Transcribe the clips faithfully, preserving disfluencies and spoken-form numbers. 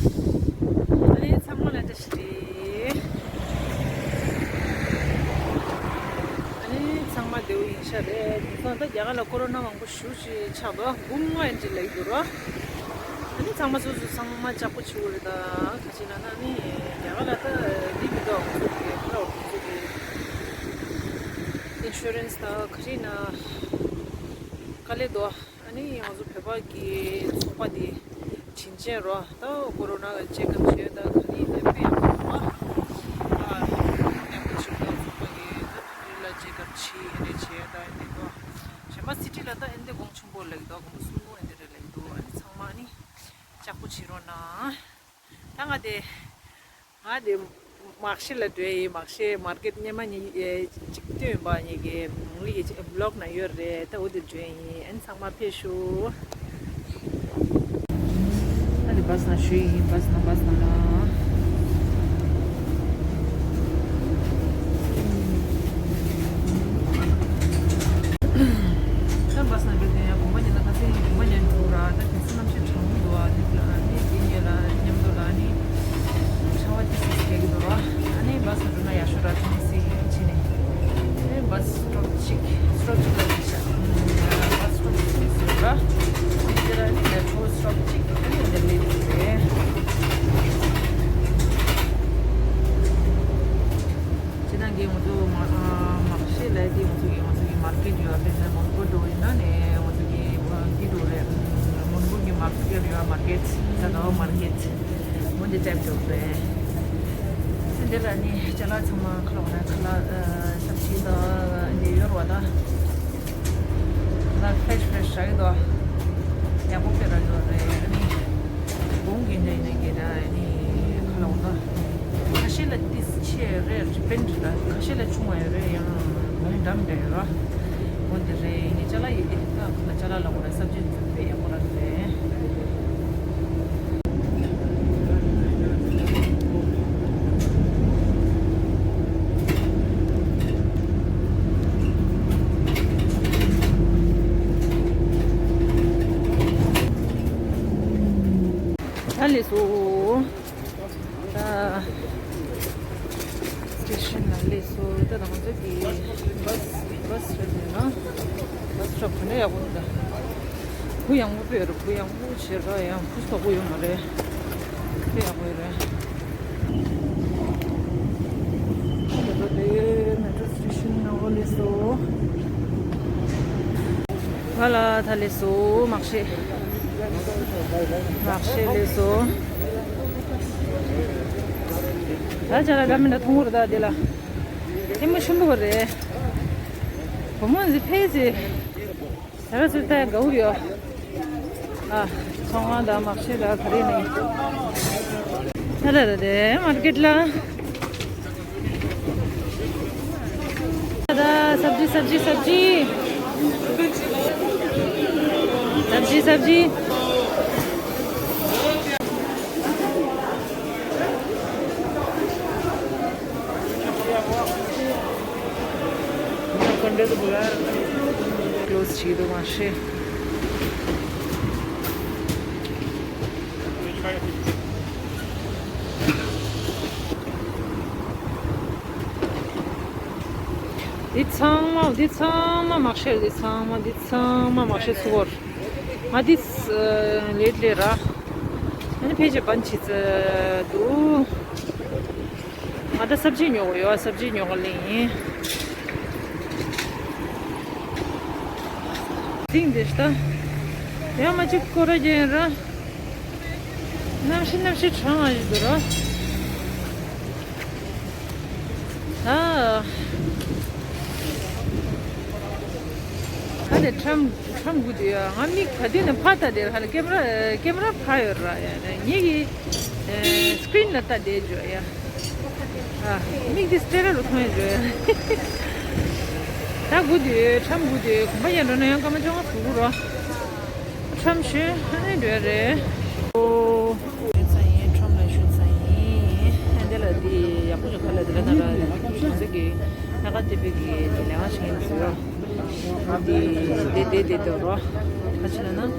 ཨ་ནི་ཚང་མ་ལ་བཀྲ་ཤིས་བདེ་ལེགས། ཨ་ནི་ཚང་མ་བདེ་པོ་ཡིན་ཤག་རེད། དེང་སང་ད་རྒྱ་གར་ལ་ཀོ་རོ་ན་མང་པོ་ཞེ་པོ་ཅིག་ཆགས་འདུག་དགུང་ལྔ་ཡན་ཅིག་ལབ་ཀྱི་འདུག་ར། ཨ་ནི་ཚང་མ་སོ་སོ་ཚང་མ་ལྕགས་པོ་བྱེད་དགོས་རེད། ད་ག་ཅི་ལབ་ན་ནི་རྒྱ་གར་ལ་ད་འདི་མི་འདུག་ང་ཚོ་གི་ཕ་ར་ང་ཚོ་གི་ཨིན་ཤུ་རན་སི་ད་ག་རེ་ཡིན་ན་དཀའ་ལས་འདུག་ཨ་ནི་ང་ཚོ་བོད་པ་གི་ཚོགས་པ་དེ་དྲིན་ཅན་རོ། ད་ཀོ་རོ་ན་ལ་ཅེག་ཨབ་བྱས་ད་ག་ནི་ནས་དཔེ་ཡག་པོ་འདུག་ཨ་ཡག་པོ་ཞིག་འདུག་ཚོགས་པ་གི་ད་དེ་ལ་ཅེག་ཨབ་བྱས་ཨ་ནི་བྱས་ད་ཨ་ནི་འདུག་གཞན་པ་སི་ཊི་ལ་ད་ཨེ་འདི་གོང་ཆེན་པོ་ལེགས་འདུག་དགོང་མོ་གསུམ་པོ་ཨེ་འདི་རེད་ལེགས་འདུག་ཨ་ནི་ཚང་མ་ཨ་ནི་ལྕགས་པོ་བྱེད་རོགས་གནང་། ད་ང་དེ། ང་དེ། མར་ཤེ་ལ་འགྲོ་ཡི་མར་ཤེ་མར་ཀེཊ་སྔོན་མ་ཉིན་ཨེ་གཅིག་བཏོན་པ་ཉིན་གི་ལི་ཡི་བི་ལོག་ན་ཡོད་རེད། ད་འོ་དེ་འགྲོ་ཡི་ཨ་ནི་ཚང་མ་ཕེབས་ཤོག་ད་དེ་བཱས་ན་ཞུ་ཡི་བཱས་ན་བཱས་ན་ལ། ད་བཱས་ན་འགྲོ་དེ་ཡང་དགོང་མོ་ཉལ་ན་ཁ་སང་དགོང་མོ་ཉལ་འགྲོ་ར། ད་དེ་ཚོ་གནམ་གཤིས་གྲང་མོ་འདུག་ཨ་ནི་ཨ་ནི་དེ་ཉལ་ལ་མཉམ་དུ་ལ་ཨ་ནི་ཆར་པ་ཏི་སི་སི་རྒྱག་གི་འདུག་ར། ཨ་ནི་བཱས་ན་འགྲོ་ན་ཡག་ཤོས་ར་ཐོན་མི་སྲིད་ཡིན་ཕྱིན་ནས། ཨ་ནི་བཱས་སི་སི་ཊོབ་གཅིག་སི་ཊོབ་གཅིག་ལ་ལུས་ཤག་བཱས་སི་སི་ཊོབ་གཅིག་ཟེར་ར། ཨ་ནི་དེ་ལ་ཨ་ནི་མེ་ཊོ་སི་ཊོབ་གཅིག་ཨ་ནི་འདིར་སླེབས་ཡོད་རེད། སྤྱིར་བཏང་གི་ང་ཚོ་མ་ཨ་མར་ཤེ་ལབ་དེ་ང་ཚོ་གི་ང་ཚོ་གི་མར་ཀེཊ་ཡོད་རེད། དཔེར་ན་མོན་གྷོ་འགྲོ་ཡིན་ན་ནས་ང་ཚོ་གི་ཨ་འདི་འགྲོ་རེད། མོན་གྷོ་གི་མར་ཀེཊ་ཡོད་མར་ཀེཊ་ད་དོ་མར་ཀེཊ་འོ་འདི་ཊེབ་འགྲོ་རེད། སེ་འདི་ལ་ནི་ཅ་ལག་ཚང་མ་ཁ་ལོག་ན་ཁ་ལག་ཨ་སབ་ཇི་དང་འདི་ཡོད་རེད་བ་ད། ད་ཕེ་རེཤ་ཕེ་རེཤ་རག་གི་འདུག་ཡག་པོ་དཔེ་རག་གི་རེད། ཨ་ནི་གོང་གི་འདྲ་ཡིན་ན་གི་ད་ཨ་ནི་ཁ་ལོག་ན་ཁ་ཤས་ལ་ཏིས་ཆེ་རེད། ཌི་པེན་ཌི་ར། ཁ་ཤས་ལ་ཆུང་བ་ཡོད་རེད། ཡང་གོང་འགྲམ་འདྲ་ཡོད་ར། འོ་དེ་རེད། ངས་ཅ་ལག་ཡོད་དེ་ད་ཁོ་ན་ཅ་ལག་ལ་འོ་ར་སབ་ཇི་དཔེ་ཡག་པོ་རག་གི་རེད། ད་ལས་སོ། ད་སི་ཊེ་ཤན་ལ་སླེབས་སོང་། ད་ང་ཚོ་གི་བཱས་བཱས་རེད་འདུག་ན། བཱས་སི་ཊོབ་དེ་འདྲ་ཡག་པོ་འདུག་ད་བུ་ཡག་པོ་དཔེ་ཡོད་རེད། བུ་ཡག་པོ་བྱེད་ར། ཡང་བུ་སོག་པོ་ཡོད་མ་རེད། དཔེ་ཡག་པོ་ཡོད་རེད། ད་ལྟ་དེ་མེ་ཊོ་སི་ཊེ་ཤན་ནང་སླེབས་སོང་། ང་ལ་ད་སླེབས་སོང་། མར་ཤེ། མར་ཤེ་སླེབས་སོང་། ད་ཅ་ལག་འདྲ་མི་འདྲ་མཐོང་གི་རེད། ད་དེ་ལ་ལྟད་མོ་ཆེན་པོ་རེད། བུ་མོ་འདི་ཕལ་ཆེར་ད་ག་ཚོད་ལྟ་ཡ་དགའ་པོ་ཡོད། ཨ། ཚོང་ཁང་དང་མར་ཤེ་དང་ག་རེ་ནི། ད་ད་ད་དེ་མར་ཀེཊ་ལ། दादा, सब्जी, सब्जी, सब्जी। सब्जी, सब्जी। क्लोज ཆེ་དུ་མ་ཤེས། འདི་ཚང་མ། འདི་ཚང་མ་མར་ཤེ། འདི་ཚང་མ། འདི་ཚང་མ་མར་ཤེ་ཚུར་བོར། ང་འདི་ལེད་ལེ་ར། ཨ་ནི་ཕལ་ཆེར་བན་ཆི་ཙི་འདུག་ང་ད་སབ་ཇི་ཉོ་གི་ཡོད། སབ་ཇི་ཉོ་གི་ལེན་ཡིན། ཐིང་དེ་ཤ་ཡ་མ་ཅིག་ཀོ་ར་རྒྱན་ར། གནམ་གཤིས་གནམ་གཤིས་གྲང་བ་ཞིག་འདུག་ར། ཨ། ད་ནི་ཁྲམ་ཁྲམ་དགོས་དུས་ཡ། ང་མིག་ག་དུས་ནས་ཕར་ལྟ་དེ་ཧ་ལ་ཀེམ་ར་ཀེམ་ར་ཕར་ཡོད་ར། ཡ་ངེད་ཀྱི་ཨེ་སི་ཀི་རིན་ལ་ལྟ་དེ་འཇོ་ཡ། ཨ། མིག་དེ་སྤྲད་ར་རུ་མཐོང་ཡ་འཇོ་ཡ། ད་དགོས་དུས་ཁྲམ་དགོས་དུས་གོམ་པ་ཡར་འགྲོ་ན་ཡང་སྐར་མ་བཅོ་ལྔ་ཟུག་ར། ཁྲམ་ཞུ་ཨ་ནི་འགྲོ་ཡ་རེད། ཨོ། ཞུ་ཚ་ཡིན། ཁྲོམ་ལ་ཞུ་ཚ་ཡིན། ཨ་འདི་ལ་འདི་ཡག་པོ་ཞིག་ཁ་ལ་འདི་ལ་ན་ར་ང་ཚོ་གི་ལྷ་ཁང་ལྟེ་བའི་གི་ལས་ཁང་ཞིག་ཡིན་ཟེར་རོ། འདི་འདི་འདི་འདི་འདི་རོ། ཁ་ཆེ་ན་ན། ཨ།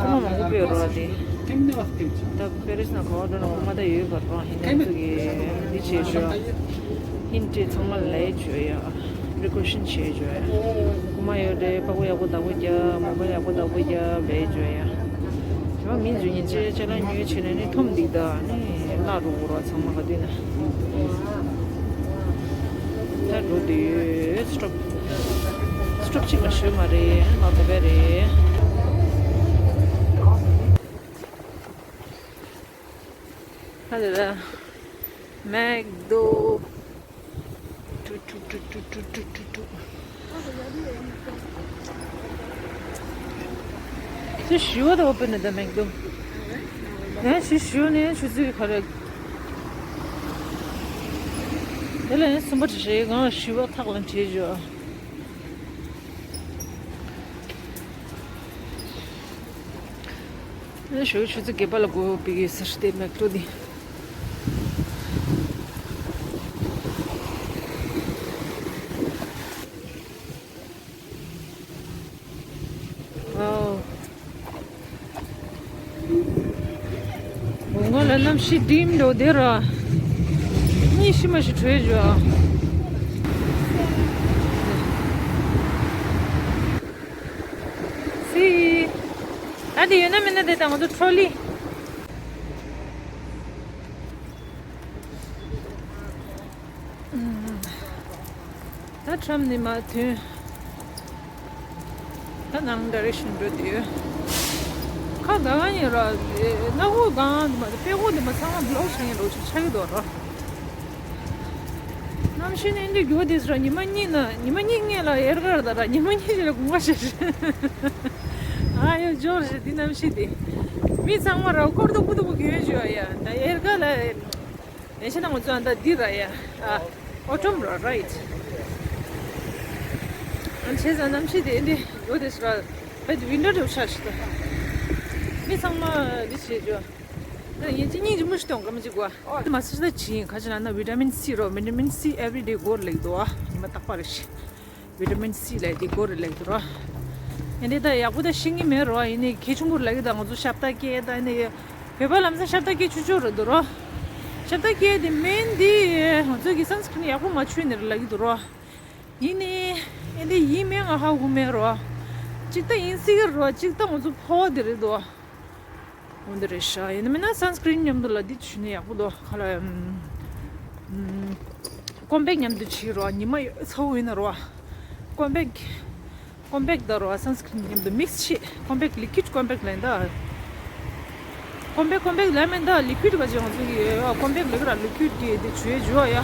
ཁོ་མོ་མང་པོ་པོའི་རོ་འདི། ད་པེ་རིས་ནང་ག་བ་འགྲོ་ན་འོ་མ་ད་ཡོད་པ་རོ། ཧིན་ནང་ཚོ་གི་འདི་བྱེད་བྱོས། ཧིན་ཏེ་ཚང་མ་ལས་བྱོས་ཡ། པི་རི་ཀོ་ཤན་བྱེད་བྱོས་ཡ། འོ་མ་ཡོད་རེད། པགས་པ་ཡག་པོ་བདག་པོ་རྒྱབ། མོ་བལ་ཡག་པོ་བདག་པོ་རྒྱབ་བྱས་བྱོས་ཡ། དེ་མ་མི་འཇུ་ཉིན་ཅེ་ཅ་ལག་ཉོས་བྱས་ནས་ནི་འཐོམ་འདུག་ད་ནི་བརླག་འགྲོ་གི་རོ། ཚང་མ་ག་དུས་ན། ད་འགྲོ་དུས་སི་ཊོབ་སི་ཊོབ་གཅིག་ལ་ཞོལ་མ་རེད། ལག་དེ་བས་རེད། ཧ་ལས་ར། མེག་དོ། ཏུ་ཏུ། ཅི་ཞུ་བ་དང་འོ་པེ་ནི་ད་མེག་དོ། ང་ཞུ་ཞུ་ནས་ཆུ་ཚོད་ག་རེ། དེ་ལ་ཡང་སུམ་པ་བྲིས་རེད། ང་ཞུ་བ་ཐག་ལ་བྲིས་བྱོས། ཞོགས་ཆུ་ཚོད་བརྒྱད་པ་ལ་སྒོ་ཕྱེ་གི་ཟེར་ཏེ་མེག་དོ་འདི། ཝའོ། ང་ལ་གནམ་གཤིས་ཌིམ་འགྲོ་དེ་ར། གཉིད་ཤི་མ་ཤི་བྲོས་བྱོས། སི། ད་དེ་ཡོད་ན་མེད་ན་དེ་དང་ང་ཚོ་ཊོ་ལི། ད་ཊམ་ནི་མ་ཐོན། ད་ནང་ཌའི་རེག་ཤན་འགྲོ་དུས། ཁ་གང་ཡིན་ར། སྣ་ཁུག་གང་འདི་མ་དཔེ་ཁུག་འདི་མ་ཚང་མ་བི་ལོག་བྱ་ངན་འགྲོ་ཆོག་ཆགས་ཀྱི་འདུག་ར། གནམ་གཤིས་ནི་འདི་རྒྱུ་དེ་ར། ཉི་མ་གཉིས་ན་ཉི་མ་གཉིས་སྔས་ལ་ཡར་གར་ད་ར། ཉི་མ་གཉིས་རྗེས་ལ་དགུན་ཁ་ཤར། ཨ་ཡོ་འབྱོར་ཞེ་འདི་གནམ་གཤིས་དེ། མི་ཚང་མ་ར་ཀོར་དུ་པུ་དུ་པུ་གྱོན་བྱོས་ཡ། ད་ཡར་གར་ལ། ཡང་ཤེས་ན་ང་ཚོ་ཨ་ད་འདི་ར་ཡ། ཨ། ཨོ་ཊམ་ར་རའིཊ། ཨ་བྱས་ཙང་གནམ་གཤིས་དེ་འདི་ཡོད་དེ་སུ་ར། ཕ་དེ་ཝིན་ཊར་འགྲོ་ཆགས་ཤི་ད། མི་ཚང་མ་འདི་བྱེད་རྒྱུ། ད་ཡིན་གཅིག་གཉིས་ཀྱི་མུ་ཤི་གཏོང་ག་མི་གཅིག་གོ། དེ་མ་སུ་ད་ཅི་ཡིན་ག་ཅི་ན་ན་ཝི་ཊ་མིན་སི་རོ། ཝི་ཊ་མིན་སི་ཨེ་ཝི་རི་ཌེ་དགོས་ལེགས་འདུག་ཨ། ཉི་མ་རྟག་པ་རེ་བཞིན། ཝི་ཊ་མིན་སི་ལ་དེ་དགོས་རེད་ལབ་ཀྱི་འདུག་ར། ཡིན་དེ་ད་ཡག་པོ་ད་ཤེས་ཀྱི་མེད་རོ། ཡིན་ནའི་གལ་ཆེན་པོ་རེད་ལབ་ཀྱི། ད་ང་ཚོ་ཞབས་ཏ་སྐྱེལ་ད་ནི་བོད་པ་ལམ་སང་ཞབས་ཏ་སྐྱེལ་ཆོག་ཆོག་རེད་འདུག་རོ། ཞབས་ཏ་སྐྱེལ་དེ་མིན་དེ་ང་ཚོ་གི་སན་སི་ཀི་རིན་ཡག་པོ་མ་མཆོད་ནི་རེད་ལབ་ཀྱི་འདུག་རོ། ཡིན་ནའི་ཡིན་དེ་ཡིན་མིན་ང་ཧ་གོ་མེད་རོ། གཅིག་ད་ཡིན་སྲིད་ཀྱི་རོ། གཅིག་ད་ང་ཚོ་ཕོ་བ་དེ་རེད་འདུག་འོ་འདི་རེད་ཤག་ཡིན་ན་མིན་ན་སན་སི་ཀི་རིན་མཉམ་དུ་ལ་འདི་བྱུག་ན་ཡག་པོ་འདུག་ཁ་ལ་ཡ། ཨམ། ཀོམ་པེག་མཉམ་དུ་བྱེད་རོགས། ཉི་མ་ཚ་བོ་ཡིན་ན་རོགས། ཀོམ་པེག་ཀོམ་པེག་དང་རོགས་སན་སི་ཀི་རིན་མཉམ་དུ་མིག་སི་བྱེད། ཀོམ་པེག་ལི་ཀུ་ཡིཌ་ཀོམ་པེག་ལབ་ཡིན་ད། ཀོམ་པེག་ཀོམ་པེག་ལབ་མིན་ད། ལི་ཀུ་ཡིཌ་ག་ཅིག་ང་ཚོ་གི་ཀོམ་པེག་ལབ་ཀྱི་ར། ལི་ཀུ་ཡིཌ་དེ་དེ་བྱུག་བྱུག་ཡ།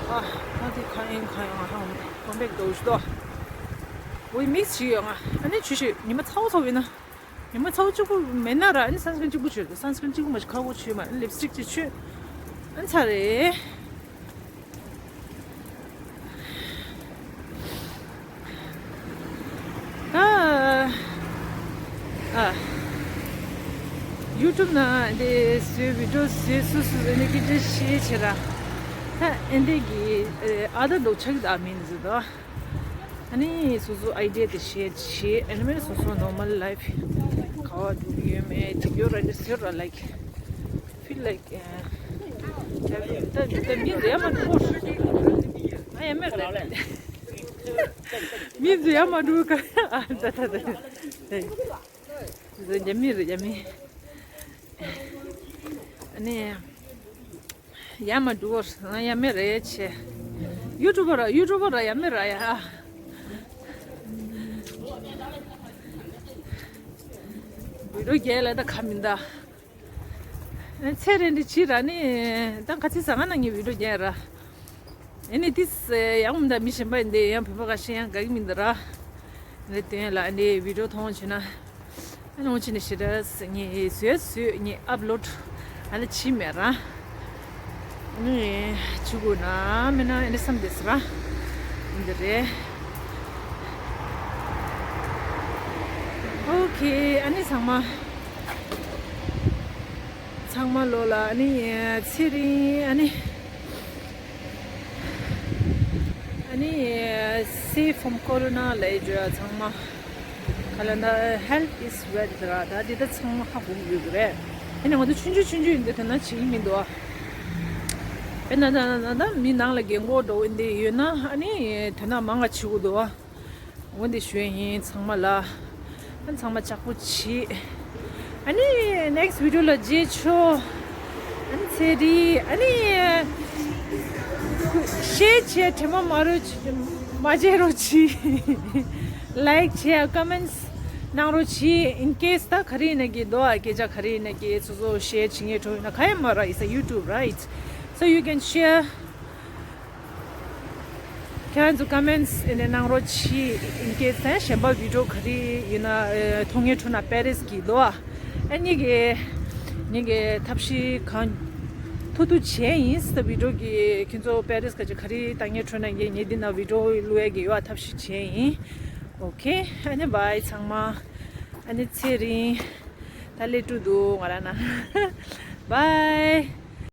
ཨ་ཨ་དེ་ག་ཡིན་ག་ཡིན། ང་ཧ་ཀོམ་པེག་དོ་ཞུ་དོ། ཝེ་མིག་སི་བྱེད་ཡོད་ང་། ཨ་ནི་བྱུག་བྱུག་ཉི་མ་ཚ་བོ་ཚ་བོ་ཡིན་ན། ཉི་མ་ཚ་བོ་གཅིག་པུ་མེད་ན་ར། ཨ་ནི་སན་སི་ཀི་རིན་གཅིག་པུ་བྱོས། སན་སི་ཀི་རིན་གཅིག་པུ་མ་ཁ་བོ་བྱོས་མ། ཨ་ནི་ལིབ་སི་ཊིག་ཅིག་བྱོས། ཨ་ནི་ཚར་རེད། ད་ཨ། ཡུ་ཊུབ་ནང་འདི་བཟོས། བི་ཌིའོ་བཟོས། སུ་སུ་ཨ་ནི་སྐད་ཆ་བཤད་བྱས་ར། ད་ཨ་འདི་གི་ཨ་ད་འདུག་ཆགས་ད་མིན་ཟེར་དོ། ཨ་ནི་སོ་སོ་ཨའི་ཌི་ཡ་དེ་ཤེར་བྱེད། ཨ་ནི་མིན་སོ་སོ་ནོར་མལ་ལའིཕ་ག་བ་འགྲོ་གི་ཡོད་མེད་དེ་ཡོད་ར། ཨ་ནི་ཟེར་ར། ལའིཀ་ཕིལ་ལའིཀ་ཨ་ད་ད་མི་ཚོ་ཡར་མར་འགྲོ། ཨ་ཡ་མེད་རེད། མི་ཚོ་ཡར་མར་འགྲོ་ག་ཨ་ད་ད་ད་ད་ད་ད་རྒྱ་མི་རེད། རྒྱ་མི། ཨ་ནི། ཡར་མར་འགྲོ་བར་ང་ཡ་མེད་རེད་བྱས། ཡུ་ཊུབ་པ་ར། ཡུ་ཊུབ་པ་ར་ཡ་མེད་ར་ཡ། བི་ཌིའོ་རྒྱག་ལ་ད་ཁ་མིན་ད། ཚེ་རིང་འདི་བྱིས་ར་ནི་ད་ག་ཚོད་ཟ་ང་ན་ངས་བི་ཌིའོ་རྒྱག་ར། ཨ་ནི་ཏིས་ཡང་མི་འདྲ་མི་གཞན་པ་འདི་ཡང་བོད་པ་ཁ་ཤས་ཡང་དགའ་གི་མི་འདུག་ར། ཨ་ནི་དེ་ལ་ཨ་ནི་བི་ཌིའོ་མཐོང་བྱུང་ན། ཨ་ནི་འོང་ཕྱིན་ནས་ཞེ་དྲག་ངས་བཟོས་བཟོས་ངས་ཨབ་ལོཌ་ཨ་ལ་བྱེད་མེད་ར། ཨ་ནི་བྱེད་དགོས་ན་མེད་ན་ཨ་ནི་བསམ་བསྡད་ས་ར། འདི་རེད། ཨོ་ཁེ། ཨ་ནི་ཚང་མ་ཚང་མ་ལོ་ལ་ཨ་ནི་ཚེ་རིང་། ཨ་ནི་ཨ་ནི་safe from corona ལབ་ཡོད་ཚང་མ། ག་ལ་ད་health is wealth ར། ད་འདི་ད་ཚང་མ་ཧ་གོ་གི་ཡོད་གི་རེད། ཡིན་ནའང་ང་ཚོ་ཆུང་ཆུང་ཆུང་ཆུང་ཡིན་དུས་དེ་ན་བྱེད་ཀྱི་མི་འདུག་ཨ། དཔེར་ན་ད་ད་ད་མི་ནང་ལ་རྒན་གོག་འདྲ་བོ་འདི་ཡོད་ན་ཨ་ནི་དོན་དག་མང་ང་བྱེད་དགོས་འདུག་ཨ། འོ་འདི་ཞུ་ཡ་ཡིན་ཚང་མ་ལ། ཨ་ཚང་མ་ལྕགས་པོ་བྱེད། ཨ་ནི་next video ལ་མཇལ་ཆོག་ཨ་ནི་ཚེ་རིང་ཨ་ནི་share བྱེད་དྲི་མ་མ་རོ་མ་བརྗེད་རོགས་གྱིས། like བྱེད་comments གནང་རོགས་གྱིས། in case ད་ག་རེ་ཡིན་ན་གི་འདུག་ཨ། སྐད་ཆ་ག་རེ་ཡིན་ན་གི་སོ་སོ་share བྱེད་ངེས་འགྲོ་ཡིན་ན་ག་ཡང་མ་ར། It's a YouTube, right? So you can share. ཁྱེད་རང་ཚོ་comments ཨེ་ནས་གནང་རོགས་གྱིས། in case ད་གཞན་པ་video ག་རེ་ཡིན་ན་ཨེ་མཐོང་ངེས་འགྲོ་ན་པེ་རིས་གི་འདུག་ཨ། ཨ་ནི་གི་ངེད་ཀྱི་ཐབས་ཤེས་གང་ཐུབ་ཐུབ་བྱས་ཡིན། ད་video གི་ཁྱེད་ཚོ་པེ་རིས་ག་ཅིག་ག་རེ་ལྟ་ངེས་འགྲོ་ན་ངེད་ངེད་འདི་ན་video བླུག་ཡས་གི་ཡོད་ཨ། ཐབས་ཤེས་བྱས་ཡིན། Okay ཨ་ནི་bye ཚང་མ། ཨ་ནི་ཚེ་རིང་། ད་སླེབས་འགྲོ་འདུག་ང་རང་ན། bye